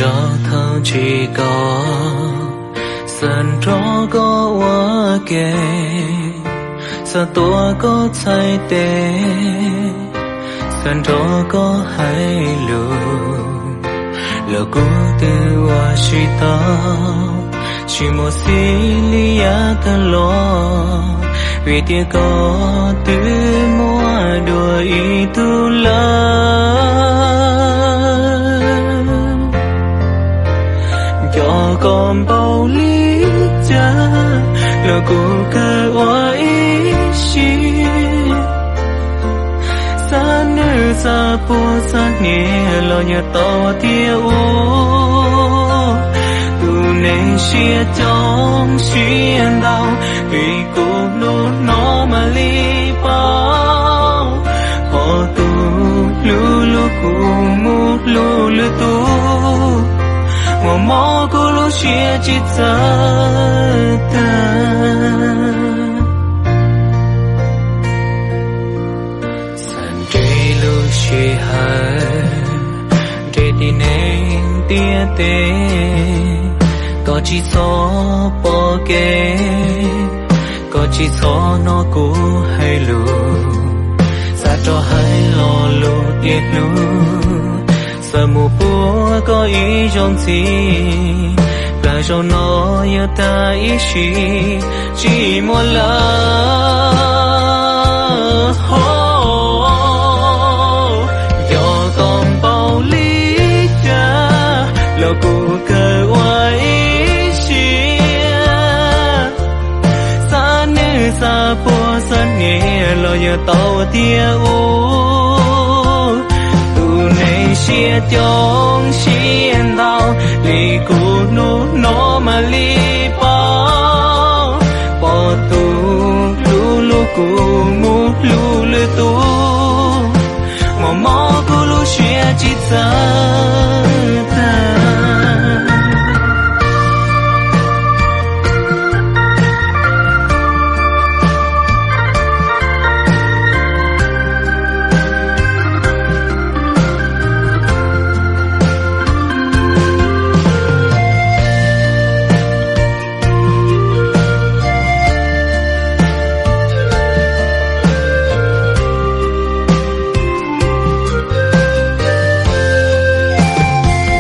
Nco thaum chiv koj, xav nrog koj ua ke, xav tuav koj txhais tes, xav nrog koj hais lus, los kuv twb ua tsis tau, tsis muaj xis li yav tag los, vim tias koj twb muaj dua ib tug lawm. Nco koj npaum li cas los kuv kawg ua ib siab. Xav nws xav puag xav hniav los yuav tau tiag ua. Tus neeg siab coob siab ntau, vim kuv hnub no mam li paub, qhov tus hlub hlub kuv mus hlub lwm tus, muaj mob kuv lub siab tsis txawj tag. Xav nres lub sij hawm, nres tim neeg ntiaj teb, koj tsis txhob pom kev, koj tsis txhob hnov kuv hais lus, xav rov hais lo lus tias hlub, xav mus puag koj ib zaug ntxiv, plam zaum no yuav tag ib sim tsis muaj lawm. Ho, nco koj npaum li cas los kuv kawg ua ib siab. Xav nws xav puag xav hniav los yuav tau tiag ua. Tus neeg siab coob siab ntau li kuv hnub no mam li paub, pom tus hlub hlub kuv mus hlub lwm tus, muaj mob kuv lub siab tsis txawj tag.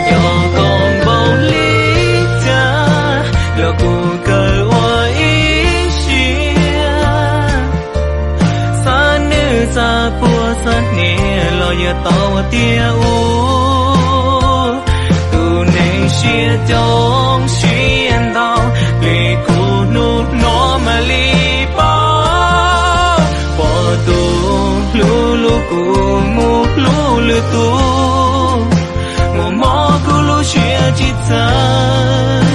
Nco koj npaum li cas los kuv kawg ua ib siab. Xav nws xav puag xav hniav los yuav tau tiag ua. Tus neeg siab coob siab ntau li kuv hnub no mam li paub, pom tus hlub hlub kuv mus hlub lwm tus, muaj mob kuv lub siab tsis txawj